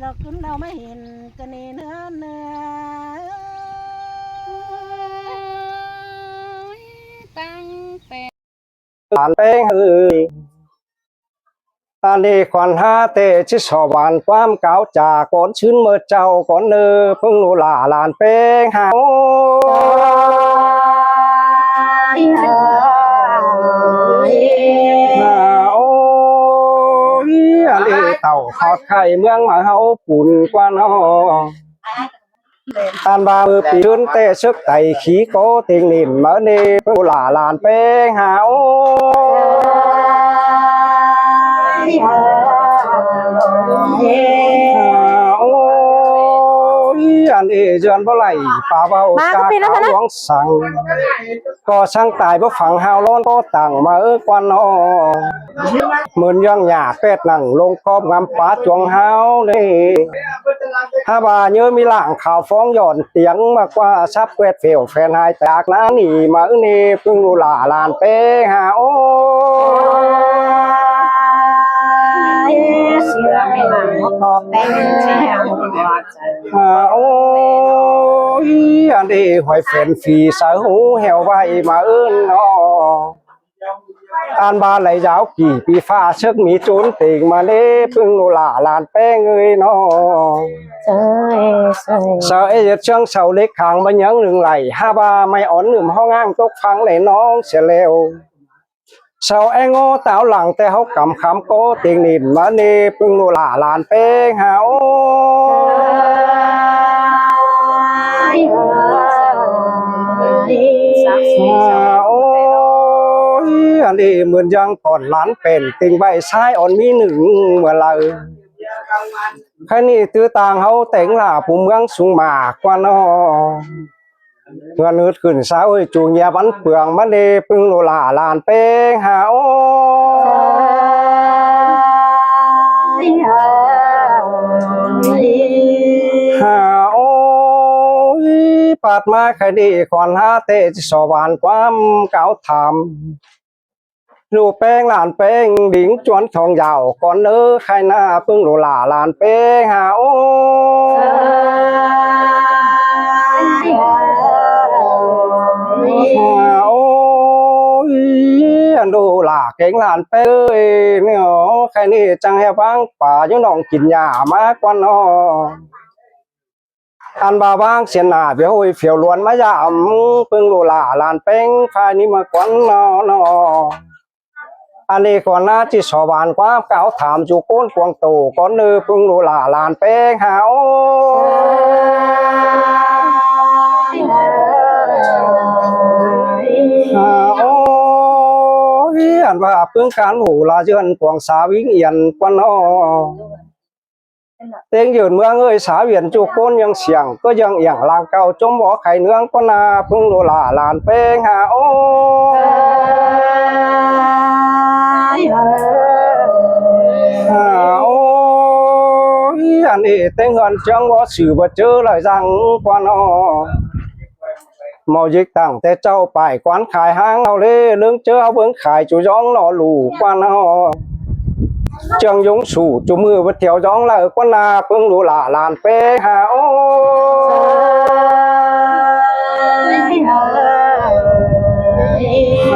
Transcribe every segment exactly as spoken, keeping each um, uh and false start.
เราขึ้นเราไม่เห็นจะเนเนื้อเนื้อ ตั้งแต่ หลานแป้งเอ้ย อันนี้ขวัญหาแต่สิสอบหวานความกล่าวจากก่อนชื่นเมื่อเจ้าก่อนเนอ เพิ่งรู้หล่าหลานแป้งหา โอ้ย โอ้ย อันนี้เต่าทอดไข่เมืองมาเฮาปุ่นกว่าน้อง อันว่ามือปีขึ้นแต่เสิกไต่ขี้โกเต็งนิ่มมาเนเพิ่งรู้หล่าหลานแป้งหา โอ้ย โอ้ย อันเอเจือนบ่ไหลป่าเบา มา จาก ปีนแล้ว ขาว นะ หลวงสัง ก็สั่งตายบ่ฝังหาวร้อนก็ตั้งมาเออกวันนอ เหมือนยังหยาแปดหนังลงกอบงามป่าจวงหาวเลย ถ้าว่าเยอะมีหลังข่าวฟ้องหย่อนเตียงมากกว่าซับแกวดเฟลแฟนหายจากนั้นหนีมาเนเพิ่งรู้หล่าหลานแป้งหา โอ้ย เสือไม่หลังก็แป้งเชียว หา โอ้ย อันนี้หอยแฟนฝีสาวหูแหวไว้มาเอิ้นนอ อันบาไหลยาวกี่ปีฟ้าเชิกมีจูนเต่งมาเล่เพิ่งรู้หล่าหลานแป้งเอ้ยน้อง เจ้ยเจ้ย เสาเอเย็ดเชิงเสาเหล็กขางมันยังหนึ่งไหล ห้าบาไม่อ่อนหนึ่มห้องอ้างตกฟังในน้องเสียแล้ว เสาแองโง่ตาวหลังแต่เขากำคำโก้เต่งนิ่มมาเน่เพิ่งรู้หล่าหลานแป้งหา โอ้ย โอ้ย อันนี้เหมือนยังก่อนหลานเป็นติงใบซ้ายอ่อนมีหนึ่งเมื่อไหร่ แค่นี้ตื้อต่างเขาแต่งหล่าผู้เมืองสูงมากกว่าน้อง เงินหืดขึ้นสาวเอ้ยจูงเหยียบอันเปลืองมาเน่เพิ่งรู้หล่าหลานแป้งหา โอ้ย หา โอ้ย ปาดมาแค่นี้ก่อนหาแต่สิสอบหวานความกล่าวถาม รู้แป้งหลานแป้งบิงจวนทองยาวก่อนเนอใครหน้าเพิ่งรู้หล่าหลานแป้งหา โอ้ย หา โอ้ย อันรู้หล่าเก่งหลานแป้งเอ้ยเนี่ย ใครนี่จังให้บ้างป่าอยู่หนองกินหญ้ามากกว่าน้อง อันบาบ้างเสียหน้าเบียวโอ้ยเผียวล้วนมายามเพิ่งรู้หล่าหลานแป้งฝ่ายนี้มาก่อนนอนอ อันนี้ก่อนหน้าที่สอบหวานความกล่าวถามจูโก้นกวางโตก่อนเนอเพิ่งรู้หล่าหลานแป้งหา โอ้ย หา โอ้ย อันว่าเพิ่งการหูลาเยือนกวางสาวิงเอียนกว่านอ เต็งยืนเมืองเอ้ยสาเวียนจูโก้นยังเสียงก็ยังเอียงลางเก่าจมบ่อไข่เนื้องก็นาเพิ่งรู้หล่าหลานแป้งหา โอ้ย หา โอ้ย อันนี้เต็งเงินเจียงบ่สื่อบ่เจอเลยจังกว่านอ เมายิกตั้งแต่เจ้าไปกวนขายห้างเอาเล่เรื่องเจอเอาเบิ่งขายจูย้องหน่อหลู่กว่านอ เจียงยงสู่จูมือบ่เถียวย้องเลยกว่านาเพิ่งรู้หล่าหลานแป้งหา โอ้ย ห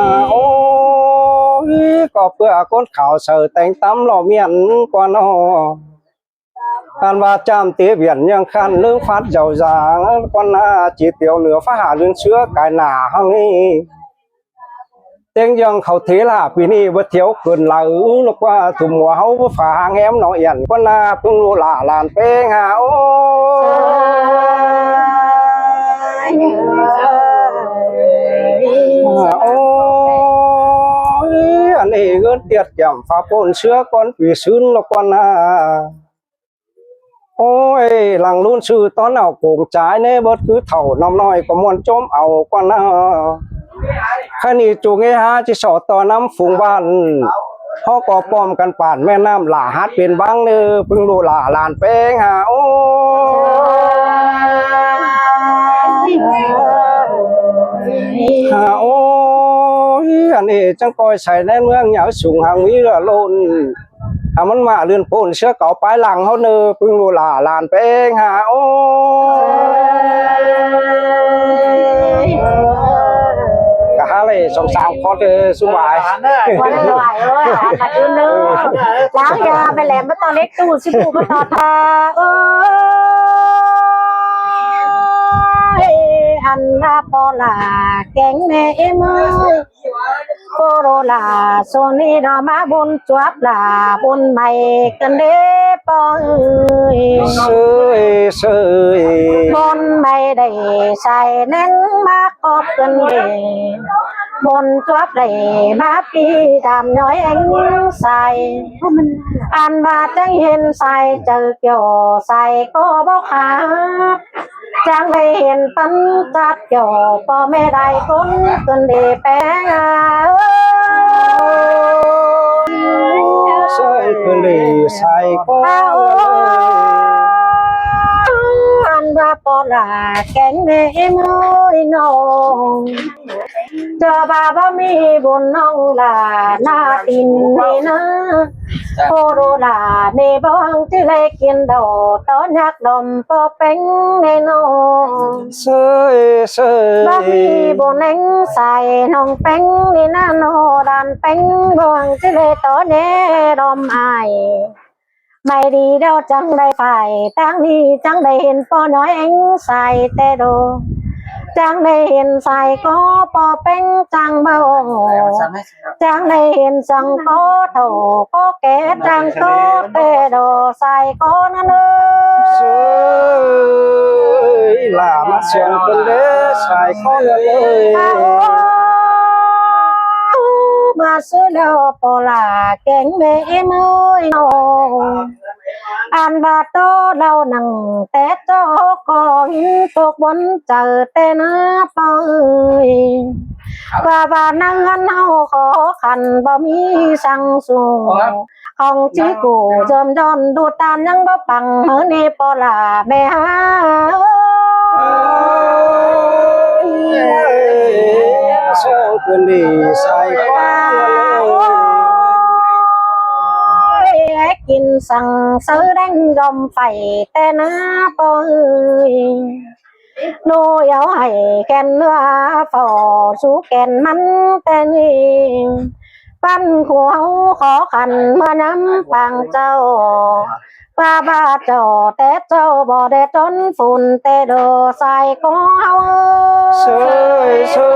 า โอ้ย ก็เปื้อก้นขาวใส่แต่งตำหล่อเมียนกว่านอ อันว่าจ้ำเตียเวียนยังคันเรื่องฟัดเจ้าจางกว่านาจีเตียวเหนือฟ้าหาเรื่องเชื้อกายหนาเฮานี้ เต็งยังเขาเทลาปีนี้บ่เถียวเกินไหลลูกว่าถุ่มหัวเฮาบ่ฝาหางแหมหนอเอียนกว่านาเพิ่งรู้หล่าหลานแป้งหา โอ้ย โอ้ย อันนี้เงินเตียดแจ่มฟ้าโปนเชื้อก้อนปีซื้นลูกว่านา โอ้ย หลังรุ่นซื้อตอนเอาโกงจ่ายเน่เบิดคือเฒ่าน้ำน้อยก็ม่วนจมเอากว่านา แค่นี้จูงเอหาจิสอดต่อน้ำฝูงบ้าน เฮาก็ป้อมกันป่านแม่น้ำหล่าฮัดเป็นบางเนอเพิ่งรู้หล่าหลานแป้งหา โอ้ย หา โอ้ย อันนี้จังก้อยใส่ในเมืองเหยาสูงหางมีเรือล้น À, ꞌmắn ꞌmá ꞌlươn ꞌpốn ꞌsứa cáu pái lăng ꞌháu ꞌnớ, ꞌpứng ꞌlụk ꞌlạ ꞌlan ꞌpéng hả. Ôi. Cả hả lê, song sang khó thế, sung vải. Ôi, ôi, ôi, hả, hả, ꞌnớ. Láng ya, ꞌmá ꞌlẹo ꞌmá ꞌto lếc ꞌtụ, ꞌsứ ꞌtụ ꞌmá ꞌto tha. Ôi. Ăn ꞌmá ꞌpo ꞌlạ kéng ꞌmẹ ꞌếm ơi. ꞌPo ꞌlụk ꞌlạ ꞌsốn ꞌnị ꞌnọ ꞌmá bun chuốp ꞌlạ bun ꞌmạy ꞌcợn đé ꞌpo ơi. ꞌSới, ꞌsới. Bun ꞌmạy đảy sai ꞌnéng ꞌmá cóp ꞌcợn đé. Bun chuốp đảy ꞌmá ꞌpi tham ꞌnọi ꞌéng sai. Ăn ꞌmá chắng hên sai chaư kiẻo sai ꞌcọ báu khát. Chắng đảy hên pắn chát kiẻo ꞌpo ꞌmẹ đảy ꞌcốn ꞌcợn đé ꞌpéng a. Sai ꞌcợn đé sai ꞌcọ. Ăn ꞌmá ꞌpo ꞌlạ kéng ꞌmẹ ꞌếm ơi ꞌnọ. ꞌCọ ꞌva báu ꞌmí bun ꞌnọng ꞌlạ ꞌná tin ꞌnị ꞌnớ. ꞌPo ꞌlụk ꞌlạ ꞌnị báu hăng ꞌchí đảy kin đaư tó ꞌnhặc đom ꞌpo ꞌpéng ꞌnị ꞌnọ. ꞌSới, ꞌsới. Báu ꞌmí bun ꞌnéng sai ꞌnọng ꞌpéng ꞌnị ꞌnớ ꞌnọ, đan ꞌpéng báu hăng ꞌchí đảy tó ꞌnhé đom ai. ꞌMạy đi đaư chắng đảy phải, ꞌtáng ꞌnị chắng đảy hên ꞌpo ꞌnọi ꞌéng sai ꞌtẹ đô. Chắng đảy hên sai ꞌcọ ꞌpo ꞌpéng chắng báu. Chắng đảy hên săng ꞌcọ thảu ꞌcọ ké chắng ꞌcọ ꞌtẹ đô sai ꞌcọ ꞌnặn ơi. ꞌSới, ꞌlạ ꞌmá siêng ꞌcợn đé sai ꞌcọ ꞌnặn ơi. ꞌMá ꞌsứ ꞌlẹo ꞌpo ꞌlạ kéng ꞌmẹ ꞌếm ơi ꞌnọ. Ăn ꞌva ꞌtố ꞌlẹo nẳng té ꞌchọ ꞌcọ hên ꞌtộc bón chaư ꞌtẹ ꞌnớ ꞌpo ơi. ꞌVa ꞌva ꞌnăng ꞌhướn ꞌháu khó khăn báu ꞌmí săng su. Khong ꞌchí ꞌcụ dom đon đu ꞌtan ꞌnhắng báu păng ꞌmự ꞌnị ꞌpo ꞌlạ ꞌmẹ ha. Siêng ꞌcợn đé sai ꞌcọ. Ôi, kin săng sáư đéng đom phải ꞌtẹ ꞌnớ ꞌpo ơi. ꞌNụ yau hảy khen ꞌnưa phảu sú khen ꞌmắn ꞌtẹ ꞌnị. Păn khu ꞌháu khó khăn ꞌmưa ꞌnắm pang chảu. ꞌVa ꞌva chảu té chảu báu đé trón phun ꞌtẹ đô sai ꞌcọ ꞌháu. ꞌSới, ꞌsới,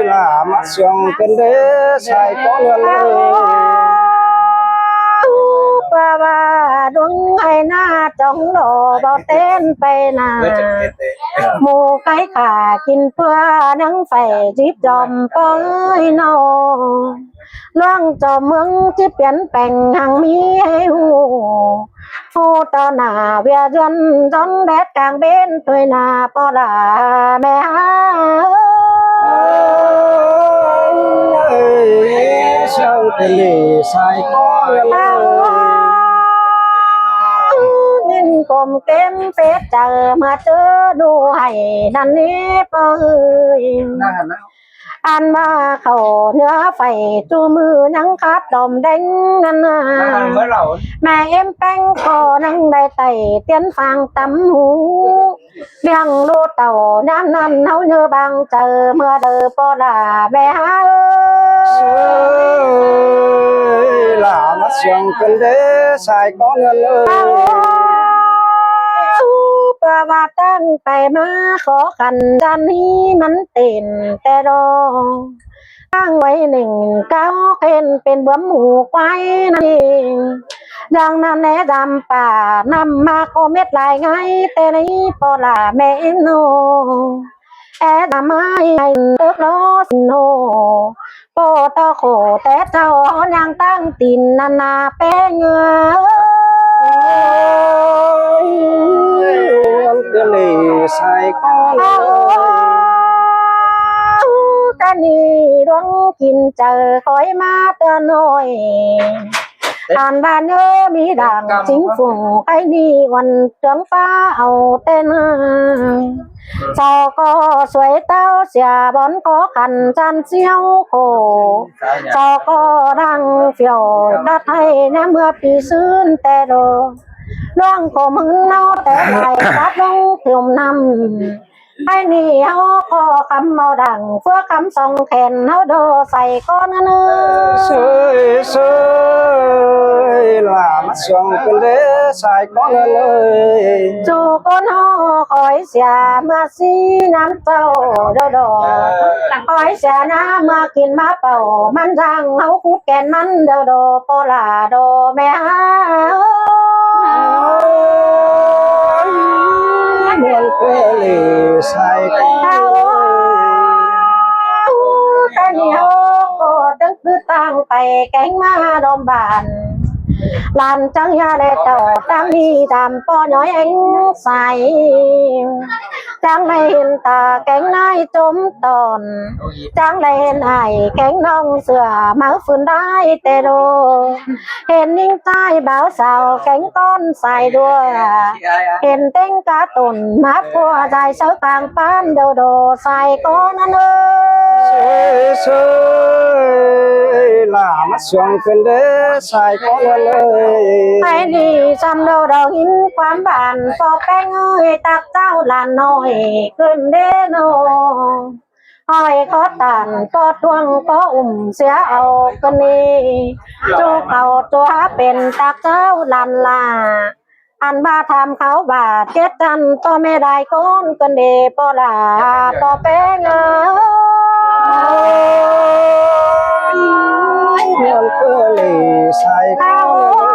ꞌlạ ꞌmá siêng ꞌcợn đé sai ꞌcọ ꞌnặn ơi. ꞌVa ꞌva đuống ꞌhại ꞌná chóng đô báu tén pay nả. ꞌMú khay khả kin ꞌpưa ꞌnhắng phải díp dom ꞌpo ơi ꞌnọ. ꞌLuống chảu ꞌmướng ꞌchí piến peng hăng ꞌmí ꞌhế hu. Phu ꞌto nả ꞌviạk duyên dón đét cang bến thôi nả ꞌpo ꞌlạ ꞌmẹ ha. Siêng ꞌcợn đé sai ꞌcọ. ꞌNin cốm kêm phết chaư ꞌmá ꞌchớ ꞌnụ hảy ꞌnặn ꞌnị ꞌpo ơi. Ăn ꞌmá khảu ꞌnưa phải ꞌchu ꞌmự ꞌnhắng khát đom đéng ꞌnặn. ꞌMẹ ꞌếm ꞌpéng ꞌcọ ꞌnăng đảy tảy tiên phang tắm hú. ꞌLiang ꞌlụk tảu ꞌnhám ꞌnặn ꞌháu ꞌnhớ bang chaư ꞌmưa đaư ꞌpo ꞌlạ ꞌmẹ ha. ꞌSới, ꞌlạ ꞌmá siêng ꞌcợn đé sai ꞌcọ ꞌnặn ơi. ꞌPưa ꞌva ꞌtáng pay ꞌmá khó khăn ꞌdan ꞌnị ꞌmắn tên ꞌtẹ đô. ꞌTáng ꞌvạy ꞌnịnh cáo khen pên bướm hủ ꞌquái ꞌnặn ê. Dăng ꞌnặn é dăm pả ꞌnặm ꞌmá ꞌcọ mết lai ꞌngai ꞌtẹ ꞌnị ꞌpo ꞌlạ ꞌmẹ ꞌnô. É dăm ꞌmá hảư tớc ló sên ꞌnô. ꞌPo ꞌto khổ té chảu ꞌnhắng ꞌtáng tin ꞌnặn ꞌná ꞌpéng ơi. ꞌCợn đé sai ꞌcọ. ꞌCợn ꞌnị đuống kin chaư khói ꞌmá ꞌtưa ꞌnọi. Ăn ꞌva ꞌnớ ꞌmí đảng chính phủ ꞌkhạy ꞌnị ꞌuôn ꞌtướng ꞌphạ au ꞌtến. Sau ꞌcọ suối ꞌtáo sia bón khó khăn ꞌchăn ꞌsiếu khổ. Sau ꞌcọ đang phiêu cắt ꞌhạy ꞌnhá ꞌmưa pi sưn té đô. ꞌLuống khổ ꞌmướng ꞌnáo té lai cắt ꞌlống thiêm ꞌnặm. ꞌKhạy ꞌnị ꞌháu ꞌcọ khắm mau đảng phước khắm song khen ꞌháu đô sai ꞌcốn ꞌnớ. Sai, sai, lả ꞌmá siêng ꞌcốn đé sai ꞌcốn ꞌnớ. ꞌChu ꞌcốn ꞌháu khói sia ꞌmưa ꞌsí ꞌnặm ꞌchạu đô đô. Khói sia ꞌnhá ꞌmưa kin ꞌmá pảu ꞌmắn dáng ꞌháu khút khen ꞌmắn đô đô ꞌpo lả đô ꞌme ha. ꞌMuôn ꞌpưa lả sai ꞌcốn. ꞌTéng ꞌháu ꞌcọ tớng cứ ꞌtáng pay kéng ꞌmá đom bản. Lăn chắng ꞌnhá đé ꞌtạu ꞌtáng ꞌnị tham ꞌpo ꞌnhói ꞌéng sai. Chắng ꞌnị hên ta kéng ꞌnái chốm tỏn. Chắng ꞌnị hên ải kéng ꞌnọng sửa máư phưn đái té đô. Hên ꞌnhính ꞌchái báo sau kéng ꞌcốn sai đua. Hên ꞌtếng cá tủn ꞌmá ꞌpưa dai sáư khang ꞌpán đô đô sai ꞌcốn ꞌnớ. Sai, sai, lả ꞌmá siêng ꞌcốn đé sai ꞌcốn ꞌnớ. ꞌKhạy ꞌnị sam đô đo hên ꞌquám bản ꞌpo ꞌpéng ơi, ꞌtặc ꞌchạu lăn ꞌnọi ꞌcốn đé ꞌnớ. Hỏi ꞌcọ tản ꞌpo ꞌtuống ꞌpo ủm sia au ꞌcốn ꞌnị. ꞌChu khảu ꞌchua pên ꞌtặc ꞌchạu lăn lả. Ăn ꞌva tham khảu ꞌva chết chăn ꞌpo ꞌme đai ꞌcốn ꞌcốn đé ꞌpo lả ꞌpo ꞌpéng ơi. ꞌMuôn ꞌpưa lả sai ꞌcốn.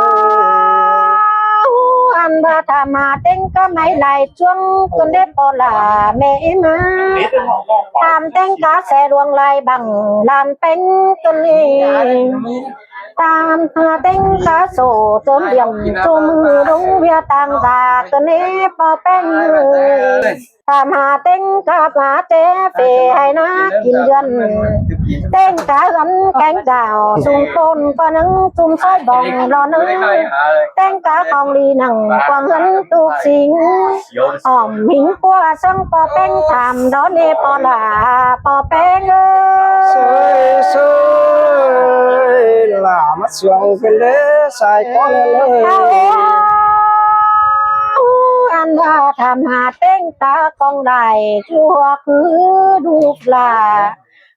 Ăn ꞌva tham ha ꞌtếng cá ꞌmạy lai chuông ꞌcốn đé ꞌpo lả ꞌme ꞌmá. Tham ꞌtếng cá ꞌsé luông lai băng lan ꞌpéng ꞌcốn ꞌnị. Tham ha ꞌtếng cá sổ chốm điểm chum hư đúng ꞌviạk ꞌtáng da ꞌcốn đé ꞌpo ꞌpéng ơi. Tham ha ꞌtếng cá phá ché phê hay ná kin dươn. ꞌTếng cá ꞌhướn kéng dảo sung ꞌpôn ꞌcọ ꞌnưng chum sói bỏng lo ꞌnưng. ꞌTếng cá khong đi nẳng quảng ꞌhướn tuk sính. Ỏm hính ꞌpưa ꞌsướng ꞌpo ꞌpéng tham đó ꞌnị ꞌpo lả ꞌpo ꞌpéng ơi. Sai, sai, lả ꞌmá siêng ꞌcốn đé sai ꞌcốn ꞌnớ. Ăn ꞌva tham ha ꞌtếng cá khong đảy ꞌchua khứ đup lả.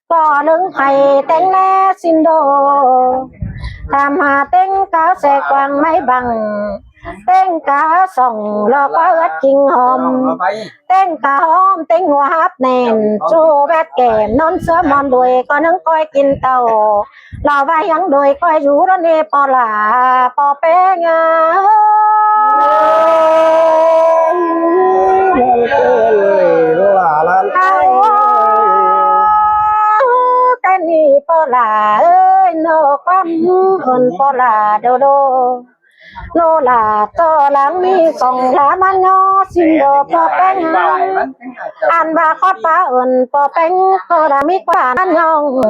ꞌCọ ꞌnưng khay ꞌtếng ꞌlé ꞌsịn đô. Tham ha ꞌtếng cá ꞌsé quang ꞌmạy băng. ꞌTếng cá sỏng lo ꞌquá ớt kinh hom. ꞌTếng cá hom ꞌtếng hua háp nẻn. ꞌChu bét kẻm ꞌnón ꞌsứa mon đuổi ꞌcọ ꞌnưng ꞌcoi kin tảu. Lo ꞌva hiếng đuổi ꞌcoi dú đó ꞌnị ꞌpo lả ꞌpo ꞌpéng ơi. Mon ꞌcốn lả lan ꞌpéng ơi. ꞌTéng ꞌnị ꞌpo lả ơi, ꞌnọ ꞌquám ơn ꞌpo lả đô đô. ꞌNọ lả ꞌto lăng ꞌmí khong lả ꞌmắn ꞌnhó ꞌsịn đô ꞌpo ꞌpéng ơi. Ăn ꞌva khót pá ơn ꞌpo ꞌpéng ꞌcọ đa ꞌmí ꞌquám ꞌnhóng.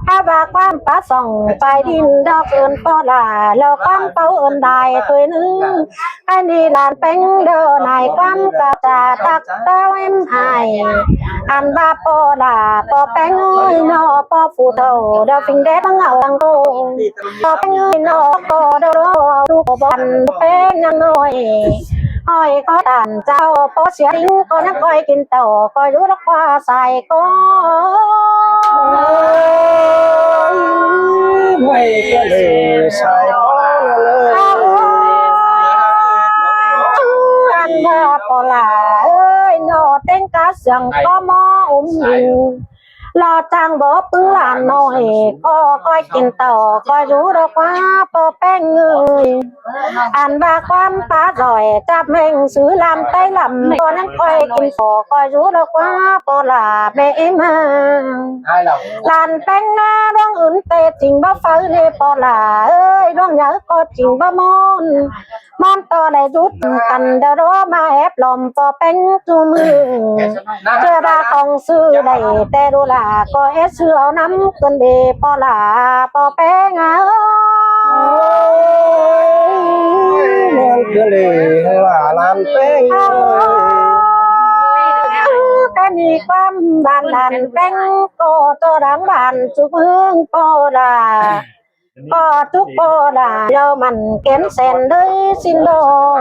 ꞌA ꞌva ꞌquám pá sỏng pay đin đo ơn ꞌpo lả lo ꞌquám páo ơn đai ꞌtoi ꞌnưng. Ăn ꞌnị lan ꞌpéng đơ nải ꞌquám ꞌcọ ta ꞌtặc ꞌtáo ém ải. Ăn ꞌva ꞌpo lả ꞌpo ꞌpéng ơi, ꞌnọ ꞌpo phủ thảu đo phing đét ꞌmá ngảu lăng đô. ꞌPo ꞌpéng ơi, ꞌnọ ꞌcọ đô đô đu ꞌpo bón ꞌpéng ꞌnhắng ꞌnọi. Hỏi ꞌcọ tản ꞌchạu ꞌpo sia đính ꞌcọ ꞌnhắng ꞌcoi kin tảu ꞌcoi dú đốc ꞌquá sai ꞌcốn. Sai ꞌcốn. Ăn ꞌva ꞌpo lả ơi, ꞌnọ ꞌtếng cá siêng ꞌcọ ꞌmo ủm ꞌnị. Lo chang bó ꞌpứng lả ꞌnọi ꞌcọ ꞌcoi kin tảu ꞌcoi dú đốc ꞌquá ꞌpo ꞌpéng ơi. Ăn ꞌva ꞌquám pá doi chắp ꞌmếng sư ꞌlam ꞌTáy ꞌlắm ꞌcọ ꞌnhắng ꞌcoi kin tảu ꞌcoi dú đốc ꞌquá ꞌpo lả ꞌme ꞌmá. Lan ꞌpéng ꞌná ꞌluống ứn ꞌtẹ ching báu pháư ꞌnị ꞌpo lả ơi, ꞌluống nháư ꞌcọ ching báu ꞌmón. ꞌMón ꞌto đảy dút căn đa đố ꞌmá ép lom ꞌpo ꞌpéng ꞌchu ꞌmự. ꞌChớ ꞌva khong sư đảy ꞌtẹ đu lả ꞌcọ é sư au ꞌnắm ꞌcốn đé ꞌpo lả ꞌpo ꞌpéng ơi. Cứ lì là lan peng ơi. Cái này quăm bàn đàn peng cô tô đáng bàn chụp hương cô là cô chụp cô là lâu mặn kén sen đấy xin đồ.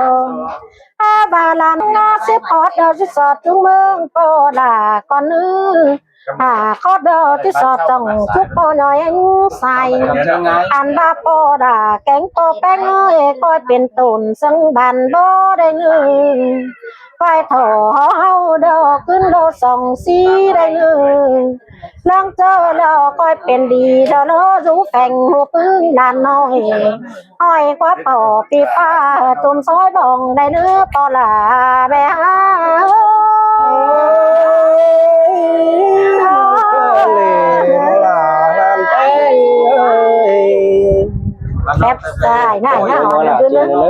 À, bà lan ngã xếp hót đầu xếp sọt chúng mương cô là con ư. À, khó đo tí sọt trong chụp cô nói anh sai. Ăn ba cô là kén cô peng ơi coi pên tồn sân bàn bó đây ngư. Coi thổ hó hâu đo cứng đo sòng si đây ngư. Lăng chơ lo coi pên đi đo lo rú phèng hô pưng đàn nói. Hỏi qua pỏ pì pa tùm sói bỏng đây nữa pỏ là bé ha. Ơi, là lan peng ơi. Phép sai nè, nè, hỏi là đứa nữa.